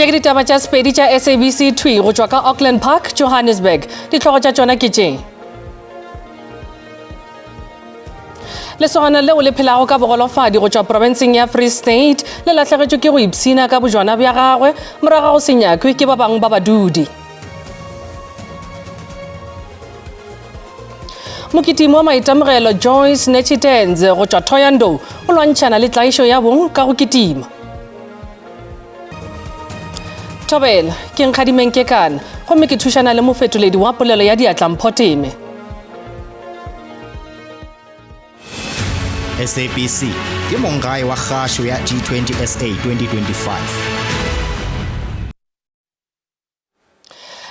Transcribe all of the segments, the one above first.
Tše ke ditaba tša Sepedi tša SABC thwi go tšwa ka Auckland Park, Johannesburg. Dihlogo tša tšona ke tše. Lesogana leo le phelago ka bogolofadi go tšwa profenseng ya Free State le lahlegetšwe ke go ipshina ka bojwana bja gagwe morago ga go se nyakwe ke ba bangwe ba badudi. Mokitimi wa maitemogelo Joyce Netshitenze go tšwa Thohoyandou o lwantšhana le tlaišo ya bong ka go kitima. Thobela, ke Nkgadimeng Kekana gomme ke thušana le mofetoledi wa polelo ya diatla Mpho Teme. SABC ke monggae wa kgašo ya G20 SA 2025.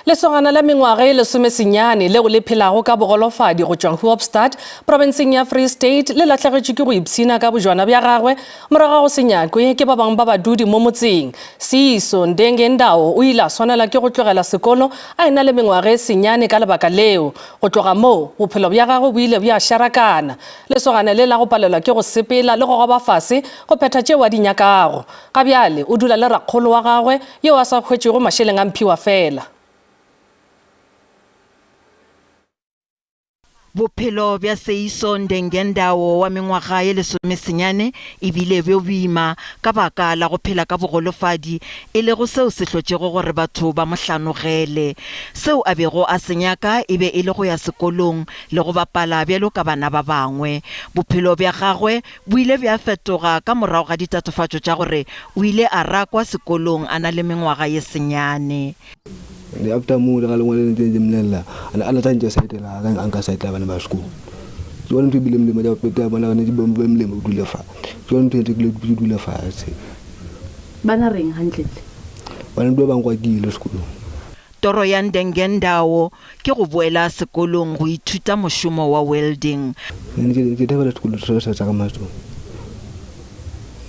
Lesogana la mengwaga e lesomesenyane leo le phelago ka bogolofadi go tšwa Hoopstad, profenseng ya Free State, le lahlegetšwe ke go ipshina ka bojwana bja gagwe morago ga go se nyakwe ke ba bangwe ba badudi mo motseng. Siiso Ndengendao o ile a swanela ke go tlogela sekolo a ena le mengwaga e senyane ka lebaka leo. Go tloga moo, bophelo bja gagwe bo ile bja šarakana. Lesogana le la go palelwa ke go sepela le go goba fase go phetha tšeo a di nyakago. Ga bjale o dula le rakgolo wa gagwe yo a sa hwetšego mašeleng a mphiwa fela. Bophelo bja Seiso Ndengendawo wa mengwaga ye lesomesenyane e bile bjo boima ka baka la go phela ka bogolofadi, e lego seo se hlotšego gore batho ba mo hlanogele. Seo a bego a se nyaka e be e le go ya sekolong le go bapala bjalo ka bana ba bangwe. Bophelo bja gagwe Bo ile bja fetoga ka morago ga ditatofatšo tša gore o ile a rakwa sekolong a na le mengwaga ye senyane. And after mo le ga lengwe le ntse ntse mmolelela and a natsa ntse side la ka nka side la bana ba sekolo ke yone ntho e bile molemo ja pete bona ne ba molemo o dule fa ke yone ntho e ntse ke dule fatshe Bana reng hantlentle? Bana ba bang kwa ke ile sekolong. Toro ya Ndengendawo ke go boela sekolong go ithuta mošomo wa welding. Nne ke ke thabela sekolo se sebetsa ka matsogo.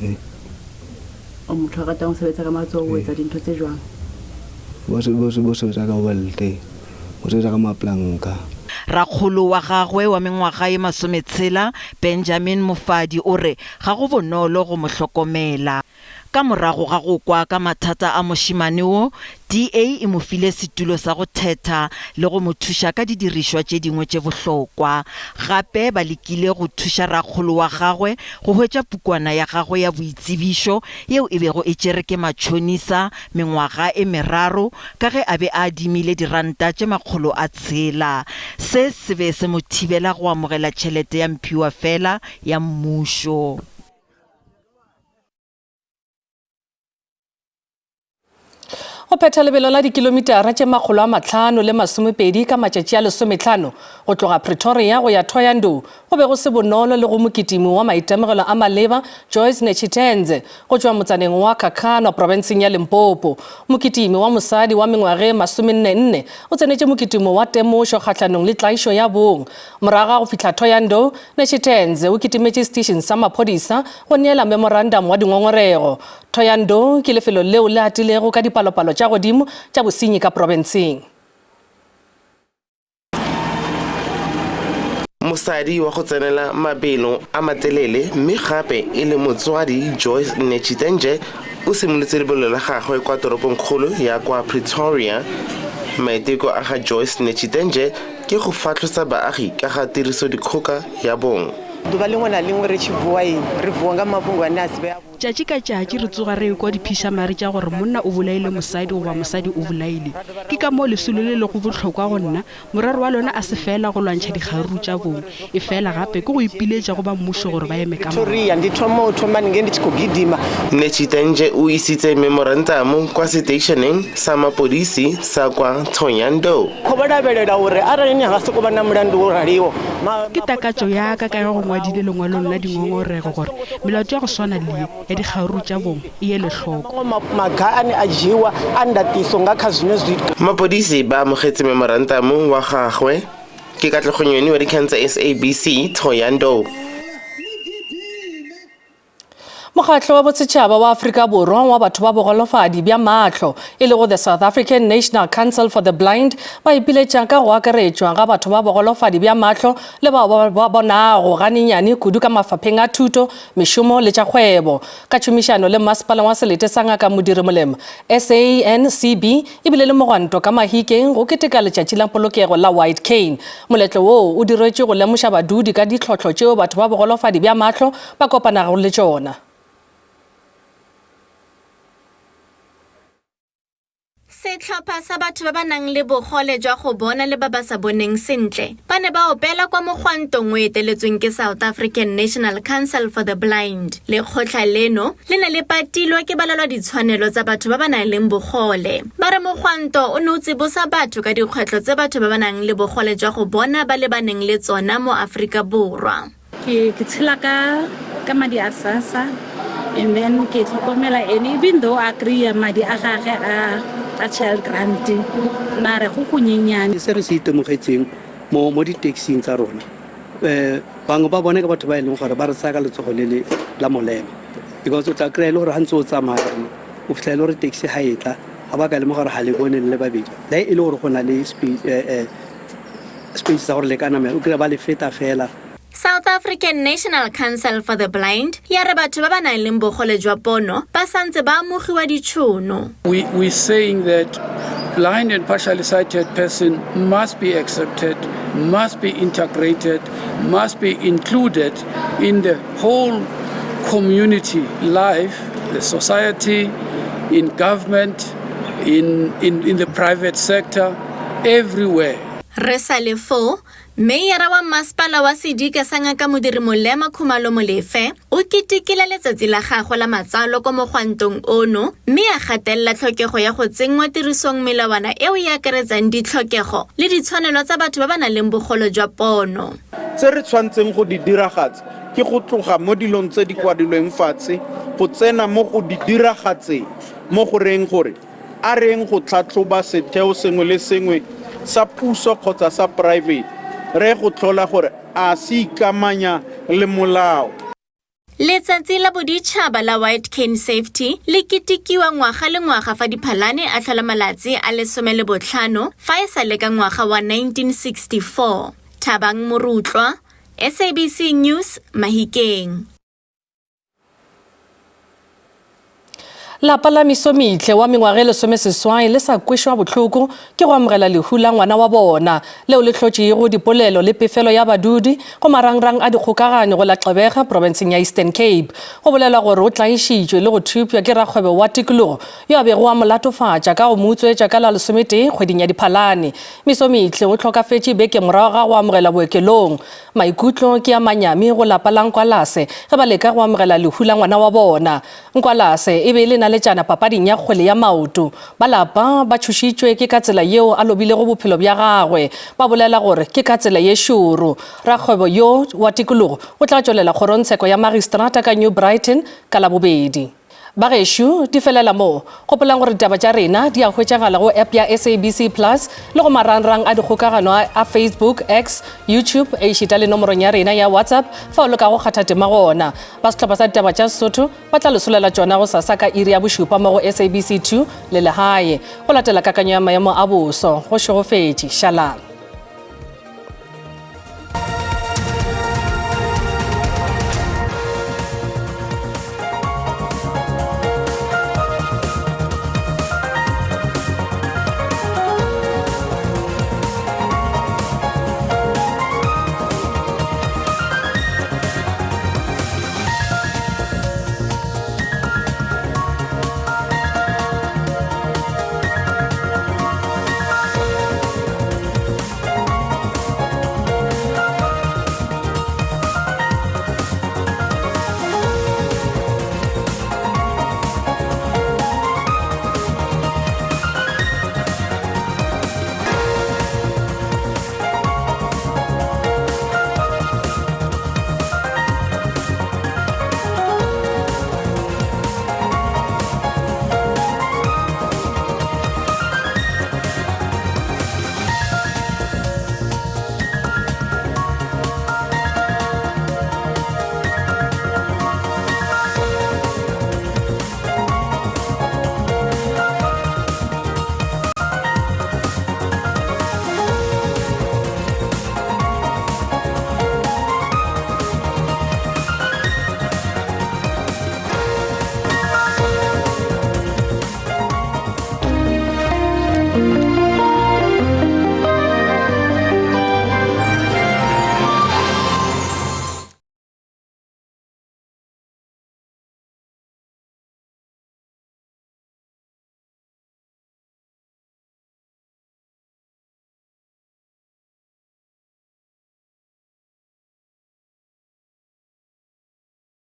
Ee. O motho a ratang ho sebetsa ka matsoho, o etsa dintho tse jwang? Bo se bo se bo sebetsa ka welde, bo sebetsa ka mapolanka. Rakgolo wa gagwe wa mengwaga ye masometshela, Benjamin Mofadi o re ga go bonolo go mo hlokomela. Ka morago ga go kwa ka mathata a mošemane wo, DA e mo file setulo sa go thetha le go mo thuša ka didirišwa tše dingwe tše bohlokwa. Gape ba lekile go thuša rakgolo wa gagwe go hwetša pukwana ya gagwe ya boitsebišo yeo e bego e tšere ke matšhonisa mengwaga e meraro ka ge a be a adimile diranta tše 600. Se se be se mo thibela go amogela tšhelete ya mphiwafela ya mmušo. Go phetha lebelo la dikilomitara tše 520 ka matšatši a lesometlhano go tloga Pretoria go ya Thohoyandou go be go se bonolo le go mokitimi wa maitemogelo a maleba Joyce Netshitenze go tšwa motsaneng wa Kakhanwa profenseng ya Limpopo. Mokitimi wa mosadi wa mengwaga e masomennenne o tsenetše mokitimo wa temošo kgahlanong le tlaišo ya bong. Morago ga go fihla Thohoyandou, Netshitenze o kitimetše setišing sa maphodisa go neela memorandum wa dingongorego. Thohoyandou ke lefelo leo le atilego ka dipalopalo tša godimo tša bosenyi ka profenseng. Mosadi wa go tsenela mabelo a matelele mme gape e le motswadi Joyce Netshitenzhe o simolotse lebelo la gagwe kwa toropongkgolo ya kwa Pretoria. Maiteko a ga Joyce Netshitenzhe ke go fahlosa baagi ka ga tirisodikgoka ya bong. Ḓuvha ḽiṅwe na ḽiṅwe ri tshi vuwa, ri vuwa nga mafhungo ane a si vhe avhuḓi. Tšatši ka tšatši re tsoga re ekwa diphišamare tša gore monna o bolaile mosadi goba mosadi o bolaile. Ke ka moo lesolo le lego bohlokwa go nna. Morero wa lona a se feela go lwantšha dikgaruru tša bong, efela gape ke go ipiletša go ba mmušo gore ba eme ka maoto. Pretoria, Ndi thoma u thoma nge ndi tshi khou gidima. Netshitenzhe o isitse memorantamo kwa seteišeneng sa mapodisi sa kwa Thohoyandou. Khou vha lavhelela uri arali ni nga sokou vha na mulandu wo raliho, Ke takatšo ya ka ka ge go ngwadile lengwalong la dingongorego gore melato ya go swana le ye ya dikgaruru tša bong e elwe hloko. Maga ane a dzhiiwa a ndaṱiso nga kha zwine zwi. Mapodisi ba amogetse memorantamo wa gagwe. Ke Katlego Nyoni wa dikgang tsa SABC, Thohoyandou. Mokgatlo wa Bosetšhaba wa Afrika Borwa wa batho ba bogolofadi bja mahlo, e lego the South African National Council for the Blind, ba ipiletša ka go akaretšwa ga batho ba bogolofadi bja mahlo le bao ba bonago ganyenyane kudu ka mafapheng a thuto, mešomo le tša kgwebo. Ka tšhomišano le Masepala wa Selete sa Ngaka Modiri Molema, SANCB e bile le mogwanto ka Mahikeng go keteka Letšatši la Polokego la White Cane. Moletlo woo o diretšwe go lemoša badudi ka ditlhohlo tšeo batho ba bogolofadi bja mahlo ba kopanago le tšona. Setlhopha sa batho ba ba nang le bogole jwa go bona le ba ba sa boneng sentle ba ne ba opela kwa mogwantong o eteletsweng ke South African National Council for the Blind. Lekgotla leno le ne le patilwa ke balwelwaditshwanelo tsa batho ba ba nang leng bogole. Ba re mogwanto o ne o tsibosa batho ka dikgwetlho tse batho ba ba nang le bogole jwa go bona ba lebaneng le tsona mo Aforika Borwa. Ke ke tshela ka ka madi a SASSA and then ke tlhokomela ene even though a kry-a madi a gage a a child grant mare go go nyenyane. Se re se itemogetseng mo mo di-taxing tsa rona um bangwe ba bone ke batho ba e leng gore ba re tsaya ka letsogo le le la molema because o tla kry-a e le gore ga ntse o tsamaya o fitlhela e le gore taxi ga e tla ga ba ka lemoga gore ga le bone le le babedi le e le gore go na le space space sa gore le ka namela o kry-a ba le feta fela. South African National Council for the Blind ya re batho ba ba nang leng bogole jwa pono ba santse ba amogiwa ditšhono. We, we're saying that blind and partially sighted person must be accepted, must be integrated, must be included in the whole community life, the society, in government, in, in, in the private sector, everywhere. Re sa le foo, meyara wa masepala wa sedika sa Ngaka Modiri Molema Khumalo Molefe o ketekile letsatsi la gagwe la matsalo kwa mogwantong ono mme a gatelela tlhokego ya go tsenngwa tirisong melawana eo e akaretsang ditlhokego le ditshwanelo tsa batho ba ba nang leng bogolo jwa pono. Tse re tshwanetseng go di diragatsa ke go tloga mo dilong tse di kwadilweng fatshe go tsena mo go di diragatseng mo go reng gore A reng go tlhatlhoba setheo sengwe le sengwe sa puso kgotsa sa poraefete re go tlhola gore a se ikamanya le molao. Letsatsi la Boditšhaba la White Cane Safety le ketekiwa ngwaga le ngwaga fa Diphalane a tlhola malatsi a 15 fa e sa le ka ngwaga wa 1964. Thabang Morutlwa, SABC News, Mahikeng. Lapa la Misomihle wa mengwaga e 18 le sa kwešwa bohloko ke go amogela lehu la ngwana wa bona leo le hlotšego dipolelo le pefelo ya badudi go marangrang a dikgokaganyo go la Gqeberha profenseng ya Eastern Cape. Go bolelwa gore o tlaišitšwe le go thupša ke rakgwebo wa tikologo yo a bego a mo latofatša ka go mo utswetša ka la lesometee kgweding ya Diphalane. Misomihle o hlokafetše beke morago ga go amogelwa bookelong. Maikutlo ke a manyami go lapa la Nkwalase ge ba leka go amogela lehu la ngwana wa bona. Nkwalase e be e le naletšana papading ya kgwele ya maoto. Ba lapa ba tšhošitšwe ke ka tsela yeo a lobilego bophelo bja gagwe. Ba bolela gore ke ka tsela ye šoro. Rakgwebo yo wa tikologo o tla tšwelela kgorongtsheko ya magistrata ka New Brighton ka Labobedi. Bagešo, di felela mo. Gopolang gore ditaba tša rena di a hwetšagala go app ya SABC Plus le go marangrang a dikgokagano a Facebook, X, YouTube ešita le nomorong ya rena ya WhatsApp fao le kago kgatha tema gona. Ba sehlopha sa ditaba tša Sesotho ba tla le solela tšona gosasa ka iri ya bošupa mo go SABC 2 le legae. Go latela kakanyo ya maemo a boso. Go šegofetše. Šalang.